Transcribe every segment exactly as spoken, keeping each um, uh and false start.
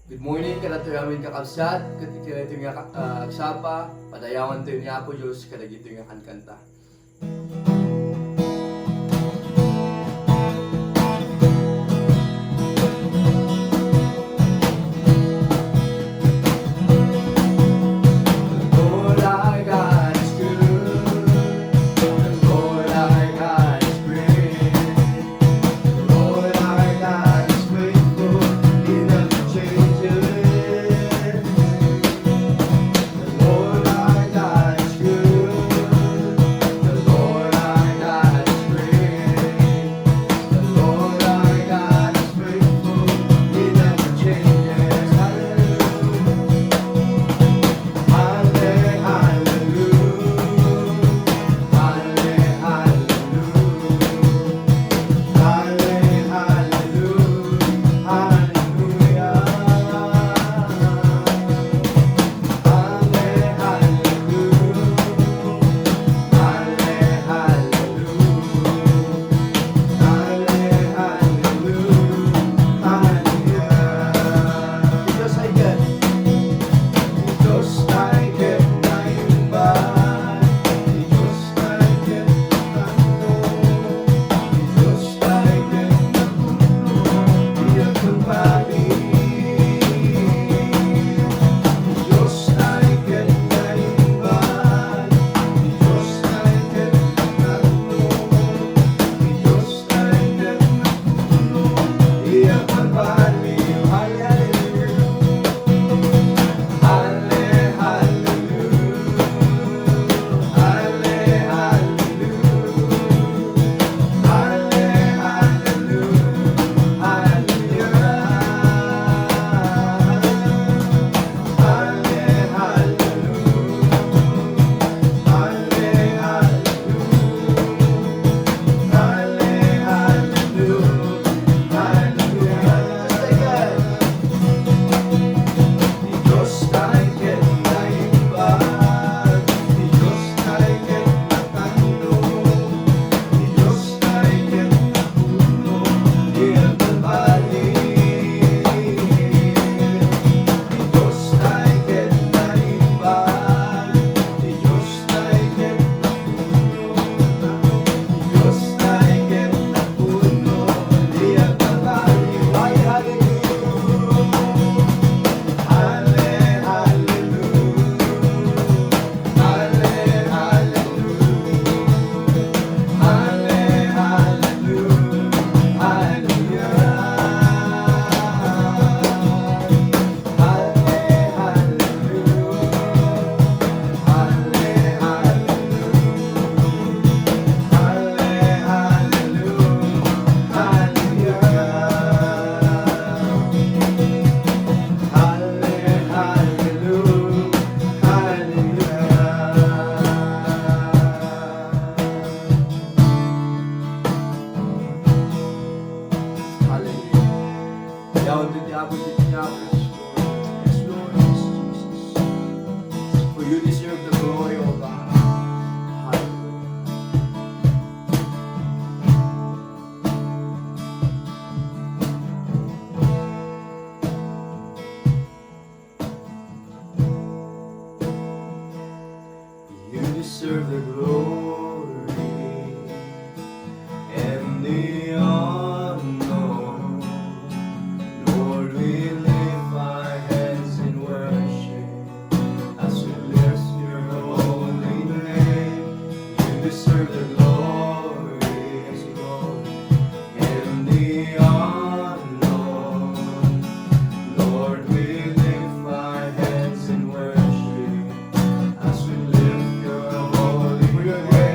Good morning kadatoy amin, kakabsat, ket iti daytoy nga ka-, ah, agsapa, padayawantayo ni Apo Dios kadagitoy nga kankanta. Lord our God is good. The Lord our God is great. The Lord our God is faithful. He never changes. The Lord our God is good. The Lord our God is great. The Lord our God is faithful. He never changes. Hallelujah. Halle-, hallelujah. Halle-, hallelujah. Halle-, hallelujah. Hallelujah. Halle-, hallelujah. Halle-, hallelujah. Halle-, hallelujah. Hallelujah. Diyos ay ket. Diyos ay ket naimbag. Diyos ay ket nakanto. Diyos ay ket nakanto. Diak magbali. Diyos ay ket naimbag. Diyos ay ket nakanto. Diyos ay ket nakanto. Diak magbali. Hallelujah. Halle-, hallelujah. Halle-, hallelujah. Halle-, hallelujah. Hallelujah. Halle-, hallelujah. Halle-, hallelujah. Halle-, hallelujah. Hallelujah. Diyos ay ket naimbag, Diyos ay ket nakanto, Diyos ay ket nakanto, diak magbali. Diyos ay ket naimbag, Diyos ay ket nakanto, Diyos ay ket nakanto, diak magbali. Ay, hallelujah. Halle-, hallelujah. Halle-, hallelujah. Halle-, hallelujah. Hallelujah. Halle-, hallelujah. Halle-, hallelujah. Halle-, hallelujah. Hallelujah. Halle-, hallelujah. Hallelujah. Hallelujah. Yawan ti Apo ti Apo. Yes, Lord. Yes, Jesus. For you deserve the glory, O God. Hallelujah. You deserve the glory and the honor. Lord, we lift our hands in worship as we bless your holy name. You deserve the glory and the honor. Lord, we lift our hands in worship as we lift your holy name.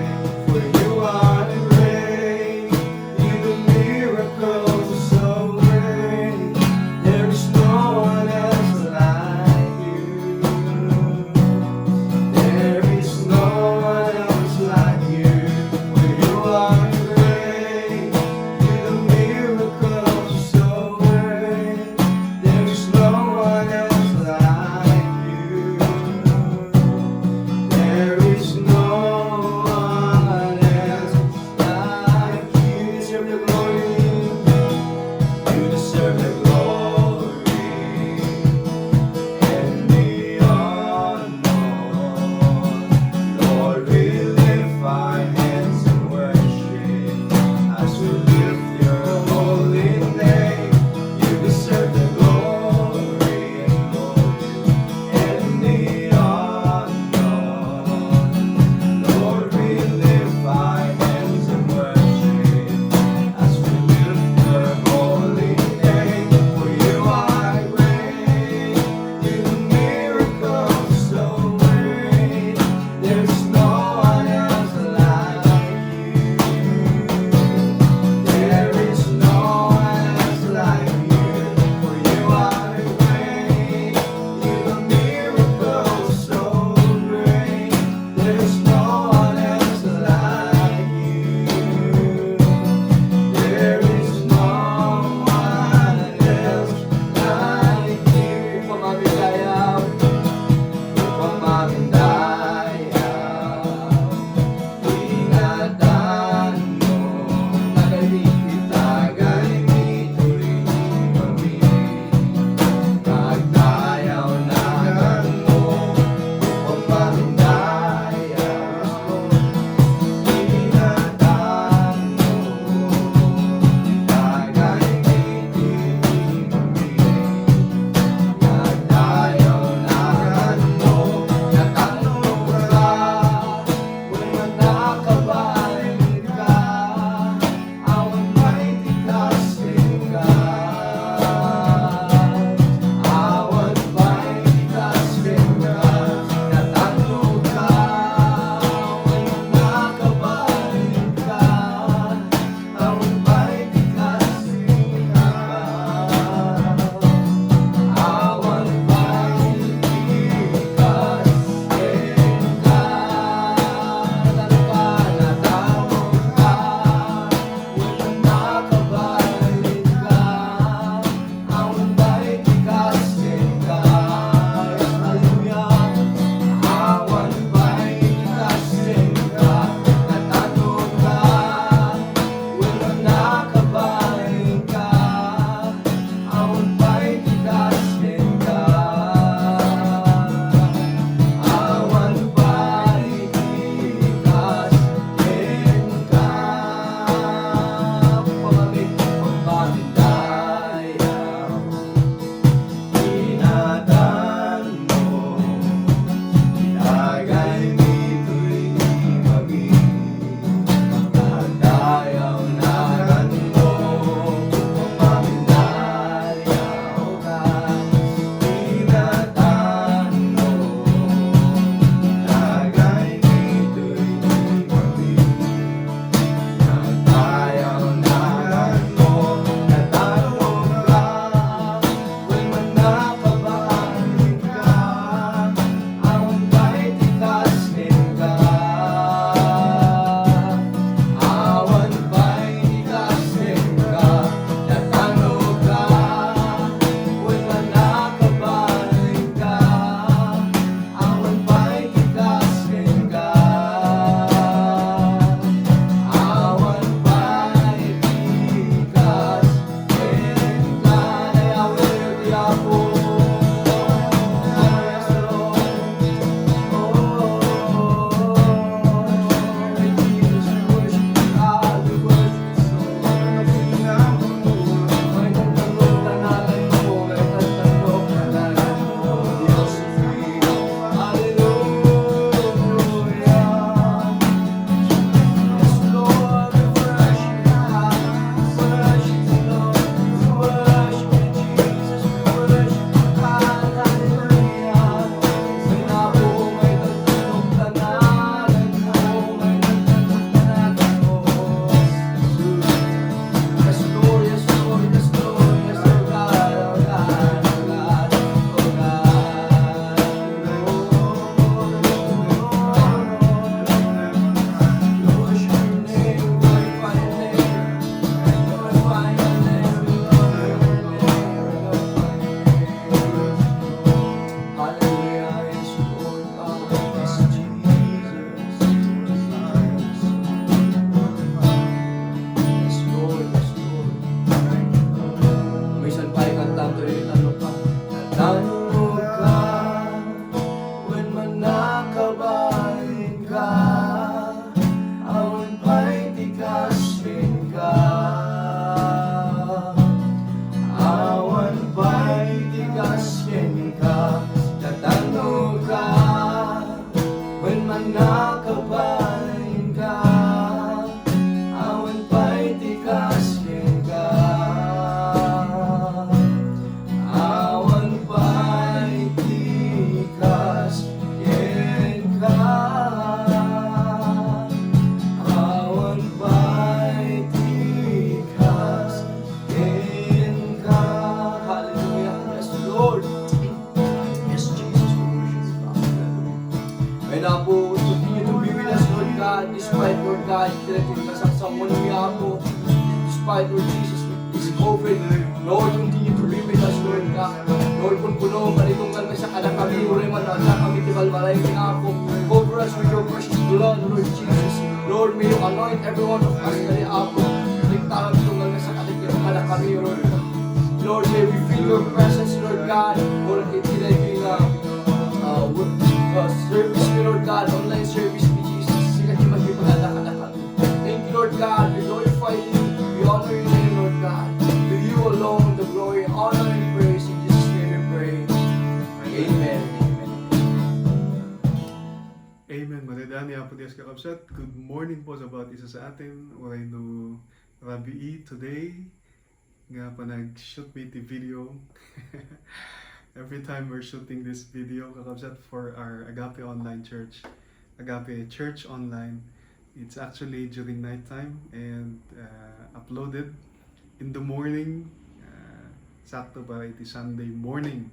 Maysan pay, kantato iti tanoka. Tanoka, wen mannakabaelinka, awan pay ti kas kenka. Awan pay ti kas kenka. Tanoka, wen mannakabaelinka, awan pay ti kas kenka. Awan pay ti kas kenka. Awan pay ti kas kenka. Hallelujah. Yes, Lord. Yes, Jesus, we worship you, God. Hallelujah. Amen, Apo, continue to be with us, Lord God, despite, Lord God, the, the, the, Apo, despite, Lord Jesus, this COVID, Lord, continue to be with us, Lord God. Lord, punpuno, kanitungan, kadakami, uray man, adda kami ti balbalay, Apo. Cover us with your precious blood, Lord Jesus. Lord, may you anoint every one of us, Daddy Apo. Iligtaran, kanitungan, kadakami, Lord. Lord, may we feel your presence, Lord God. Lord, iti daytoy nga, uh, work, uh, service mi, Lord God, online service mi, Jesus. Sika ti makipagada kadakami. Thank you, Lord God. We glorify you. We honor your name, Lord God. To you alone the glory, honor, and praise. In Jesus' name we pray. Amen. Amen. Amen. Maleda ni Apo Dios, kakabsat. Good morning po sa bawat isa sa atin. Uray no rabii today nga panag-shoot mi ti video. Every time we're shooting this video, kakabsat, for our Agape Online Church, Agape Church Online, it's actually during night time and, uh, uploaded in the morning, uh, sakto para iti Sunday morning.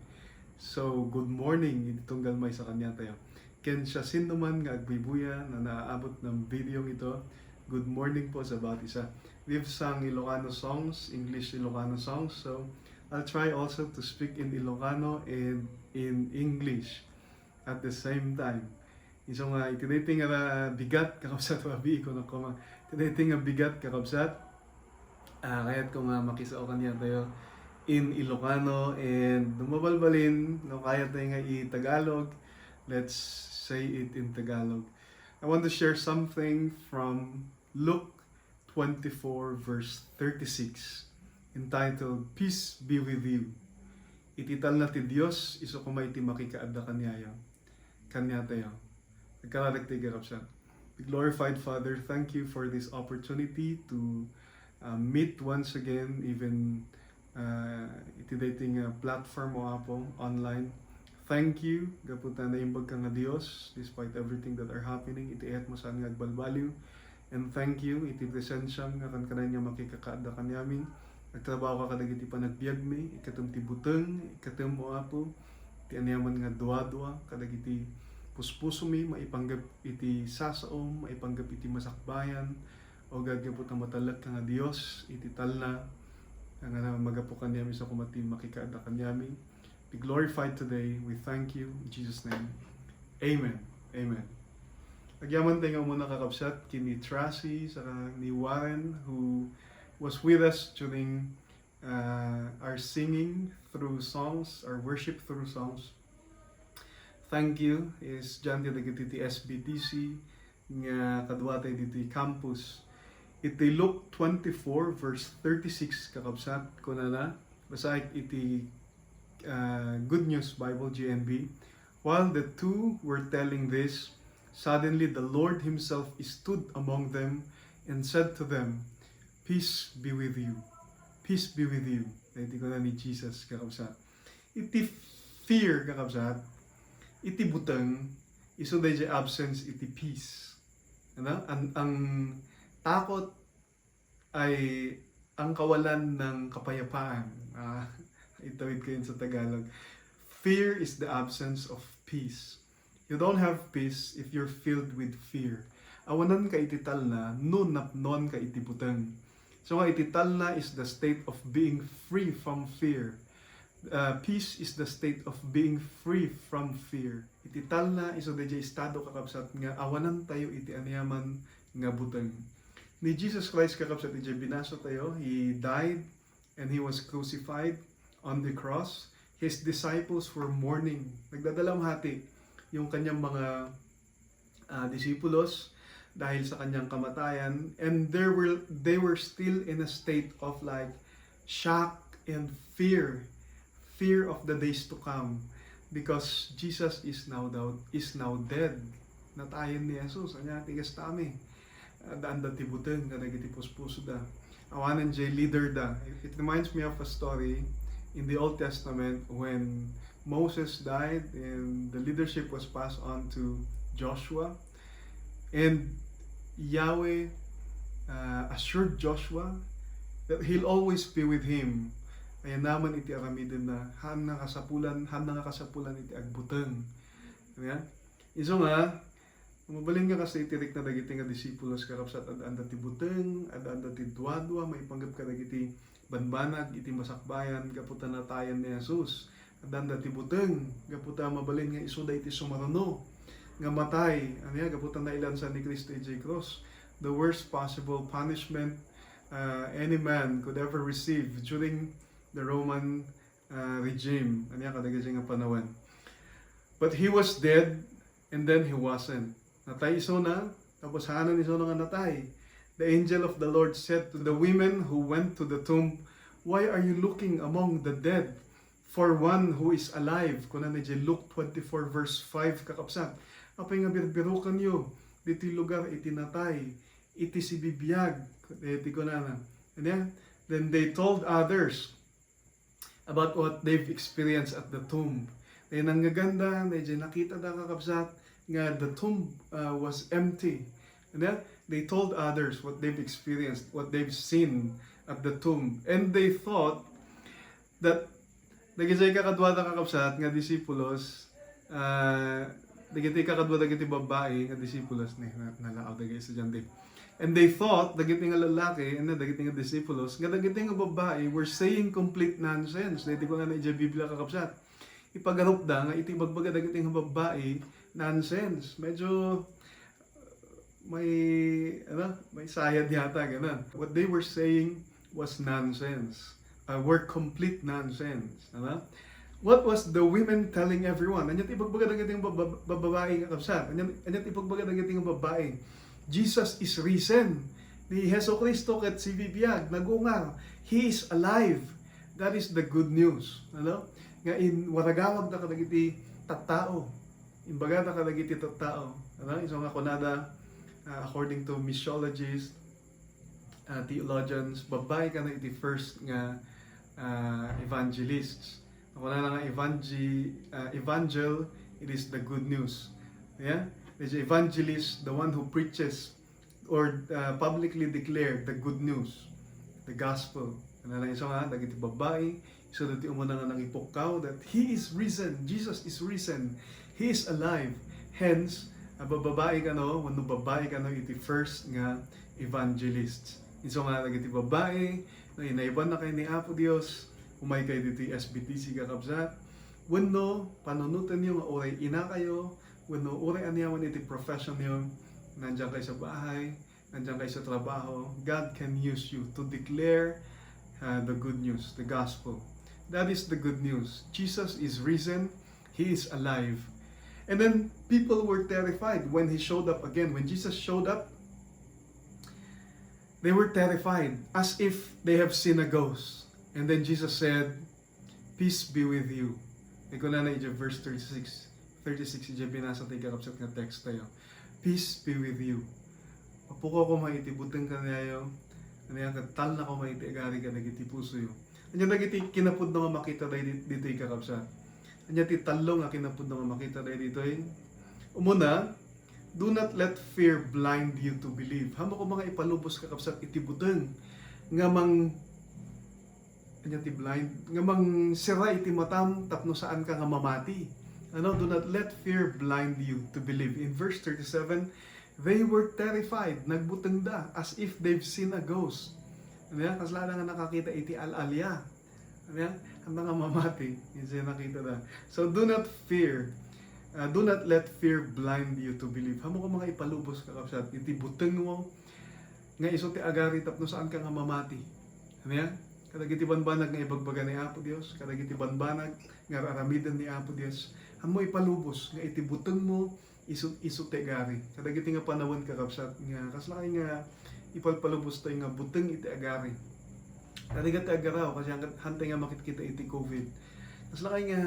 So, good morning, iti tunggal maysa kaniatayo. Ken siasinoman nga agbuybuya no naabot ti video ito, good morning po sa bawat isa. We've sung Ilocano songs, English Ilocano songs, so I'll try also to speak in Ilocano and in English at the same time. Isu nga, iti daytoy nga bigat, kakabsat, rabii, kunam koma. Iti daytoy nga bigat, kakabsat, ah, kayatko nga makisao kaniatayo in Ilocano, and no mabalbalin, no kayatay nga i-Tagalog, let's say it in Tagalog. I want to share something from Luke twenty-four, verse thirty-six, entitled, "Peace be with you." Iti talna ti Dios, isu koma iti makikaadda kaniayo, kaniatayo. Agkararag ti kakabsat. The glorified Father, thank you for this opportunity to, uh, meet once again, even, uh, iti daytoy nga platform, O Apo, online. Thank you, gapu ta naimbag ka nga Dios, despite everything that are happening, iti ayat mo saan nga agbalbaliw. And thank you, iti presensiam nga kankanayon nga makikakaadda kaniami. Agtrabaho ka kadagiti panagbiagmi, ikkatem ti buteng, ikkatem, O Apo, ti aniaman nga duadua kadagiti puspusomi, maipanggep iti sasaom, maipanggep iti masakbayan, o gapu ta matalek ka nga Dios, iti talna, nga magapu kaniami, isu koma ti makikaadda kaniami. Be glorified today. We thank you in Jesus' name. Amen. Amen. Agyaman tayo nga muna, kakabsat, kini Tracy, saka ni Warren, who was with us during uh, our singing through songs, our worship through songs. Thank you, estudiante dagiti ti S B T C nga kaduatay ditoy campus. Iti Luke twenty-four, verse thirty-six, kakabsat, kunana, basaek iti, uh, Good News Bible, G N B. While the two were telling this, suddenly the Lord himself stood among them and said to them, "Peace be with you. Peace be with you." Daytoy kuna ni Jesus, kakabsat. Iti fear, kakabsat, iti buteng, isu dayjay absence iti peace. Ano? Ang, ang takot ay ang kawalan ng kapayapaan. Ah, itawid ko yun sa Tagalog. Fear is the absence of peace. You don't have peace if you're filled with fear. Awanan ka iti talna no napnoan ka iti buteng. So nga, iti talna is the state of being free from fear. Uh, peace is the state of being free from fear. Iti talna, isu dayjay estado, kakabsat, nga awanan tayo iti aniaman nga buteng. Ni Jesus Christ, kakabsat, iti binasa tayo, he died and he was crucified on the cross. His disciples were mourning. Nagdadalamhati yung kanyang mga, ah, disipulos dahil sa kanyang kamatayan, and there were, they were still in a state of, like, shock and fear, fear of the days to come, because Jesus is now down, is now dead. Natayen ni Jesus. Ania ti kasta mi? Addaanda ti buteng kadagiti puspusoda. Awanen jay leader da. It reminds me of a story in the Old Testament when Moses died and the leadership was passed on to Joshua. And Yahweh, uh, assured Joshua that he'll always be with him. Ayan naman iti aramidenna, haan nga kasapulan, haan nga kasapulan iti agbuteng. Ayan. Isu nga, mabalin nga kasta iti rikna dagiti nga disipulos, kakabsat, addaanda ti buteng, addaanda ti duadua, maipanggep kadagiti banbanag iti masakbayan gapu ta natayen ni Jesus. Addaanda ti buteng gapu ta mabalin nga isuda iti sumaruno nga matay, ania, gapu ta nailansa ni Cristo idiay krus. The worst possible punishment, uh, any man could ever receive during the Roman, uh, regime, ania, kadagiti nga panawen. But he was dead, and then he wasn't. Natay isuna, tapos haanen isuna nga natay. The angel of the Lord said to the women who went to the tomb, "Why are you looking among the dead for one who is alive?" Kuna ni Luke twenty-four verse five, kakabsat. Apay nga birbirokanyo ditoy lugar iti natay, iti sibibiag, iti kunana. And then, then they told others about what they've experienced at the tomb. Dayjay nangngeganna, dayjay nakitada, kakabsat, nga the tomb, uh, was empty. And then, they told others what they've experienced, what they've seen at the tomb. And they thought that dagiti kakaduada, kakabsat, nga disipulos, uh, dagiti kakaduada dagiti babbai nga disipulos, ni, na-, nalaaw dagiti estudiante. And they thought, dagiti nga lalaki, and dagiti nga disipulos, nga dagiti nga babbai were saying complete nonsense. Daytoy kunana idiay Biblia, kakabsat. Ipagarupda nga iti ibagbaga dagiti nga babbai, nonsense. Medyo may, ano, may sayad yata, ganun. What they were saying was nonsense. Uh, were complete nonsense. Ano? What was the women telling everyone? Ania ti ibagbaga dagiti nga bab-, bab-, babbai, kakabsat? Ania, ania ti ibagbaga dagiti nga babbai? Jesus is risen. Ni Jesu-Cristo ket sibibiag, nagungar. He is alive. That is the good news. Ano? Nga in-, waragawagda kadagiti tattao. Imbagada kadagiti tattao. Ano? Isu nga kunada, ah, according to missiologists, ah, theologians, babbai kano iti first nga, ah, evangelists. Kunana nga evangel-, ah, evangel, it is the good news. Yeah? The evangelist, the one who preaches or, ah, publicly declared the good news, the gospel. Kunana isu nga, dagiti babbai, isu dagiti umuna nga nangipukkaw that He is risen, Jesus is risen, He is alive. Hence, ah, babbai kano, wenno babbai kano iti first nga evangelist. Isu nga dagiti babbai, no inaybanna kay ni Apo Dios, umay kay ditoy S B T C, kakabsat, wenno panunotenyo nga uray inakayo, wenno uray aniaman iti professionyo, nandiyan kay sa bahay, nandiyan kay sa trabaho, God can use you to declare uh, the good news, the gospel. That is the good news. Jesus is risen. He is alive. And then people were terrified when he showed up again. When Jesus showed up, they were terrified, as if they have seen a ghost. And then Jesus said, "Peace be with you." Ikaw na na iti verse thirty-six. Thirty-six iti binasa ti kakabsat nga text tayo. "Peace be with you." Mapukaw koma iti buteng kaniayo, ania, ket talna koma iti agari kadagiti pusoyo. Ania dagiti kinapudno nga makita daydi-, ditoy, kakabsat? Ania ti tallo nga kinapudno nga makita daydi ditoy? Umuna, do not let fear blind you to believe. Haanmo koma nga ipalubos, kakabsat, iti buteng nga mang-, ania ti blind? Nga mangsira iti matam tapno saanka nga mamati. Ano, do not let fear blind you to believe. In verse thirty-seven, they were terrified. Nagbutengda as if they've seen a ghost. Ano yan? Kasla nga nakakita iti al-alia. Ano yan? Anda nga mamati. Yan siya nakita na. So, do not fear. Uh, do not let fear blind you to believe. Haanmo koma nga ipalubos, kakabsat, iti butengmo nga isu ti agari tapno saanka nga mamati. Ano yan? Kadagiti banbanag nga ibagbaga ni Apo Dios, kadagiti banbanag nga aramiden ni Apo Dios, haanmo ipalubos nga iti butengmo isu, isu ti agari. Kadagiti nga panawen, kakabsat, nga kasla nga ipalpalubos tayo nga buteng iti agari. Kadagiti aggaraw, kasi han-, hantay nga makitkita iti covid. Kasla nga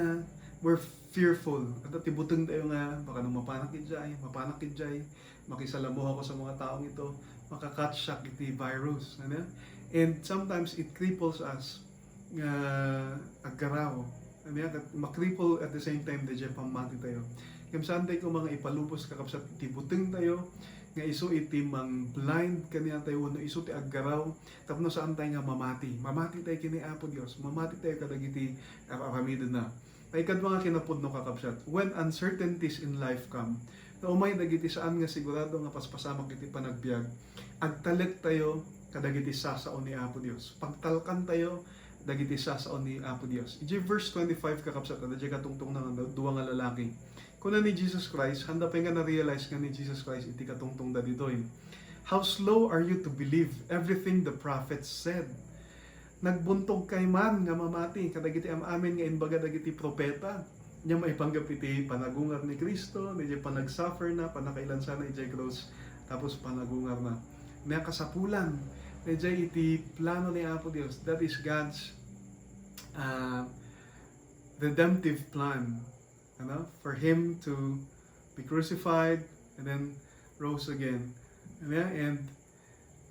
we're fearful. Adda ti buteng tayo nga, baka no mapanak idiay, mapanak idiay, makisalamuha ako sa mga taong ito, makakatsak iti virus. Ano? And sometimes it cripples us nga aggaraw. Ano yan? Kat-, makripple at the same time, daydiay pammati tayo. Ngem saan tayo koma nga ipalubos, kakabsat, iti buteng tayo, nga isu iti mang-blind kaniatayo, wenno isu ti aggaraw, tapno saan tayo nga mamati. Mamati tayo ken ni Apo Dios, mamati tayo kadagiti ar-aramiden na. Ay, kadua nga kinapudno, kakabsat, when uncertainties in life come, no umay dagiti saan nga sigurado nga paspasamak iti panagbiag, agtalek tayo kadagiti sasao ni Apo Dios. Pagtalkan tayo dagiti sasao ni Apo Dios. Iti verse twenty-five, kakabsat, adda diay katungtong na dua nga lalaki. Kuna ni Jesus Christ, handa pay nga na-realize nga ni Jesus Christ iti katungtong da ditoy. "How slow are you to believe everything the prophets said?" Nagbuntog kay man nga mamati kadagiti am-amin nga imbaga dagiti propeta. Nia maipanggep iti panagungar ni Cristo, iti panagsuffer na, pannakailansana idiay cross, tapos panagungar na. Nia kasapulan, idiay iti plano ni Apo Dios. That is God's, uh, redemptive plan. Ano? For him to be crucified and then rose again. Ano? And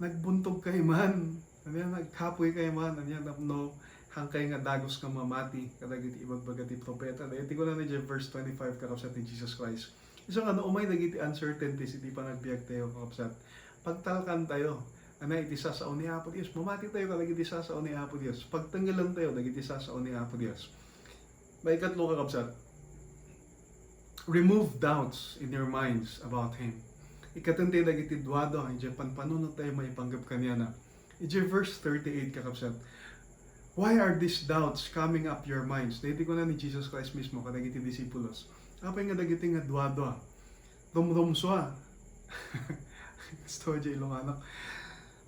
nagbuntog kay man. Ano yan? Nagkapoy kay man. Ano yan? Tapno hangkay nga dagus nga mamati kadagiti ibagbaga ti propeta. Dagiti kuna ni verse twenty-five, kakabsat, ni Jesus Christ. Isu nga no umay dagiti uncertainties iti panagbiag tayo, kakabsat, pagtalkan tayo. Ano, iti sasao ni Apo Dios. Mamati tayo kadagiti sasao ni Apo Dios. Pagtengngelen tayo dagiti sasao ni Apo Dios. Maikatlo, kakabsat, remove doubts in your minds about Him. Ikkaten tayo dagiti duadua, idiay panpanunot tayo maipanggep kaniana. Idiay verse thirty-eight, kakabsat, "Why are these doubts coming up your minds?" Dagiti kuna ni Jesus Christ mismo kadagiti disipulos. Apay nga dagiti nga duadua, rumrumsua. Gusto diay Ilongano.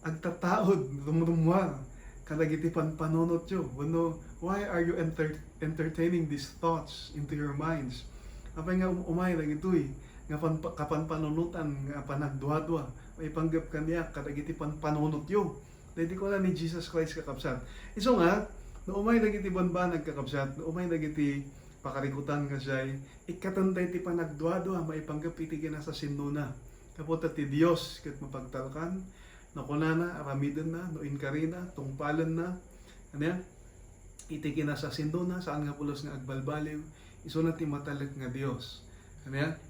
Agtataud, rumrumua kadagiti panpanunotyo. Wenno, why are you enter-, entertaining these thoughts into your minds? Apay nga um-, umay dagitoy nga pan-, kapanpanunotan nga panagduadua, maipanggep kaniak kadagiti panpanunotyo. Dagiti kuna ni Jesus Christ, kakabsat. Isu nga, no umay dagiti banbanag, kakabsat, no umay dagiti pakarikutan nga siya, ikkaten tayo ti panagduadua maipanggep iti kinasasinnona. Gapu ta ti Dios ket mapagtalkan, no kunana, aramidenna, no inkarina, tungpalenna, ania, iti kinasasinnona, saan nga pulos nga agbalbaliw, isuna ti matalek nga Dios. Ania?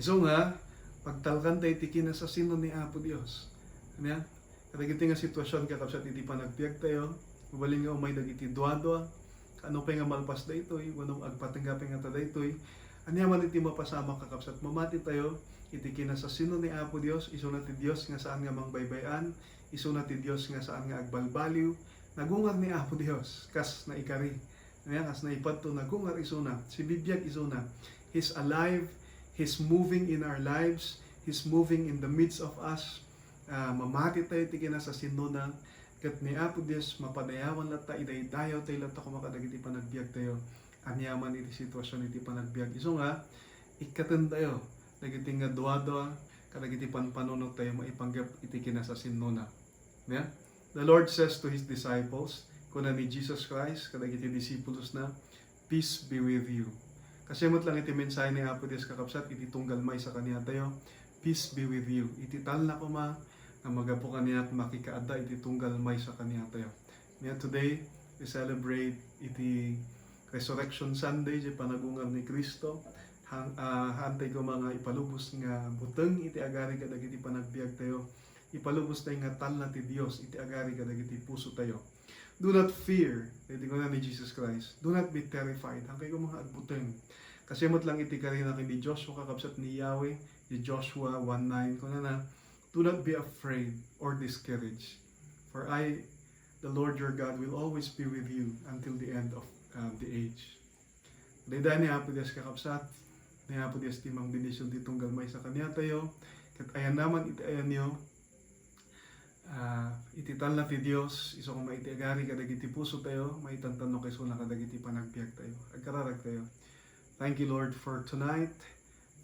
Isu nga, pagtalkan tayo iti kinasasinno ni Apo Dios. Ania? Kadagiti nga sitwasyon, kakabsat, iti panagbiag tayo, mabalin nga umay dagiti duadua, kaano pay nga malpas daytoy, wenno agpatengga pay ngata daytoy, ania man iti mapasamak, kakabsat, mamati tayo iti kinasasino ni Apo Dios, isuna ti Dios nga saan nga mangbaybay-an, isuna ti Dios nga saan nga agbalbaliw, nagungar ni Apo Dios, kas naikari, ania, kas naipadto, nagungar isuna, sibibiag isuna. He's alive, He's moving in our lives, He's moving in the midst of us, ah, mamati tayo iti kinasasinnona, Ket ni Apo Dios, mapadayawan latta, idaydayaw tayo latta koma kadagiti panagbiag tayo. Aniaman iti sitwasyon iti panagbiag. Isu nga, ikkaten tayo dagiti nga duadua kadagiti panpanunot tayo maipanggep iti kinasasinnona. Yeah? The Lord says to his disciples, kuna ni Jesus Christ kadagiti disipulosna, "Peace be with you." Kasi met lang iti mensahe ni Apo Dios, kakabsat, iti tunggal maysa kaniatayo, "Peace be with you." Iti talna koma nga magapu kaniak makikaadda iti tunggal maysa kaniatayo. Nia today, we celebrate iti Resurrection Sunday, iti panagungar ni Cristo. Han-, ah, haantay koma nga ipalubos nga buteng iti agari kadagiti panagbiag tayo. Ipalubos tayo nga talna ti Dios iti agari kadagiti puso tayo. Do not fear, iti kuna ni Jesus Christ. Do not be terrified. Haantay koma nga agbuteng. Kasi met lang iti karina ken ni Joshua, kakabsat ni Yahweh, ni Joshua one nine, kunana, "Do not be afraid or discouraged. For I, the Lord your God, will always be with you until the end of, um, the age." Daydayaw ni Apo Dios, kakabsat, ni Apo Dios ti mangbendision ti tunggal maysa kaniatayo, ket ayannaman iti ayanyo, ah, iti talna ti Dios, isu koma iti agari kadagiti puso tayo, maitantannok isuna kadagiti panagbiag tayo. Agkararag tayo. Thank you, Lord, for tonight.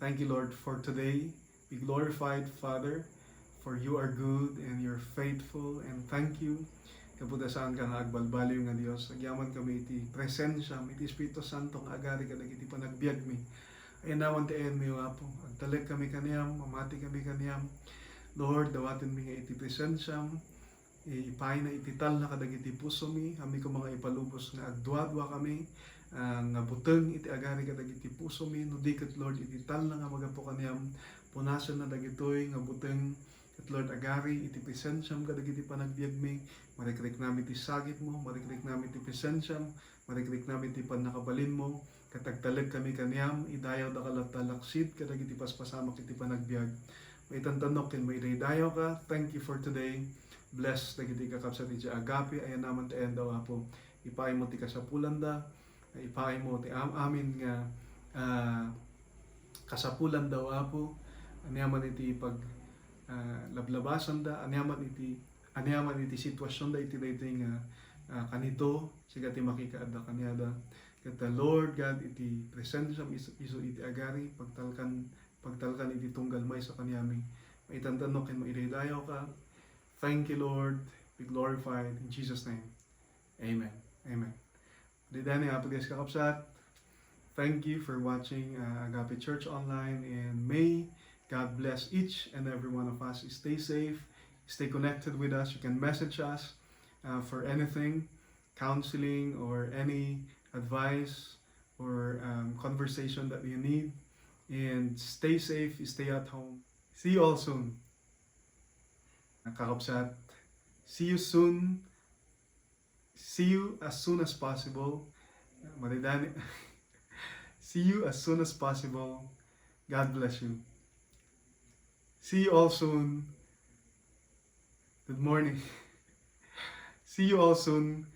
Thank you, Lord, for today. Be glorified, Father, for you are good and you're faithful, and thank you. Gapu ta saanka nga agbalbaliw nga Dios, agyaman kami iti presensiam, iti Espiritu Santo nga agari kadagiti panagbiagmi. Ayannaman ti ayanmi, O Apo. Agtalek kami kaniam, mamati kami kaniam. Lord, dawatenmi nga iti presensiam, ipayna iti talna kadagiti pusomi, haanmi koma nga ipalubos nga agduadua kami, ah, nga buteng iti agari kadagiti pusomi, no di ket, Lord, iti talna nga magapu kaniam, punasenna dagitoy nga buteng, ket, Lord, agari iti presensiam kadagiti panagbiagmi, marikriknami ti sakitmo, marikriknami ti presensiam, marikriknami ti pannakabalinmo, ket agtalek kami kaniam, idayawdaka latta laksid kadagiti paspasamak iti panagbiag. Maitantannok ken maidaydayawka. Thank you for today. Bless dagiti kakabsat iti Agape, ayannaman ti ayandaw, Apo. Ipaaymo ti kasapulanda, ipaaymo ti am-, amin nga, ah, kasapulandaw, Apo. Aniaman iti pag, ah, lablabasanda, aniaman iti, aniaman iti sitwasionda iti daytoy nga, ah, kanito, sika ti makikaadda kaniada. Ket, ah, Lord God, iti presensiam isu, isu iti agari, pagtalkan, pagtalkan iti tunggal maysa kaniami. Maitantannok ken maidaydayawka. Thank you, Lord. Be glorified in Jesus' name. Amen. Amen. Daydayaw ni Apo Dios, kakabsat. Thank you for watching, uh, Agape Church Online, and may God bless each and every one of us. Stay safe, stay connected with us. You can message us, uh, for anything, counseling, or any advice or, um, conversation that you need. And stay safe, stay at home. See you all soon. Kakabsat, see you soon. See you as soon as possible. Maridani. See you as soon as possible. God bless you. See you all soon. Good morning. See you all soon.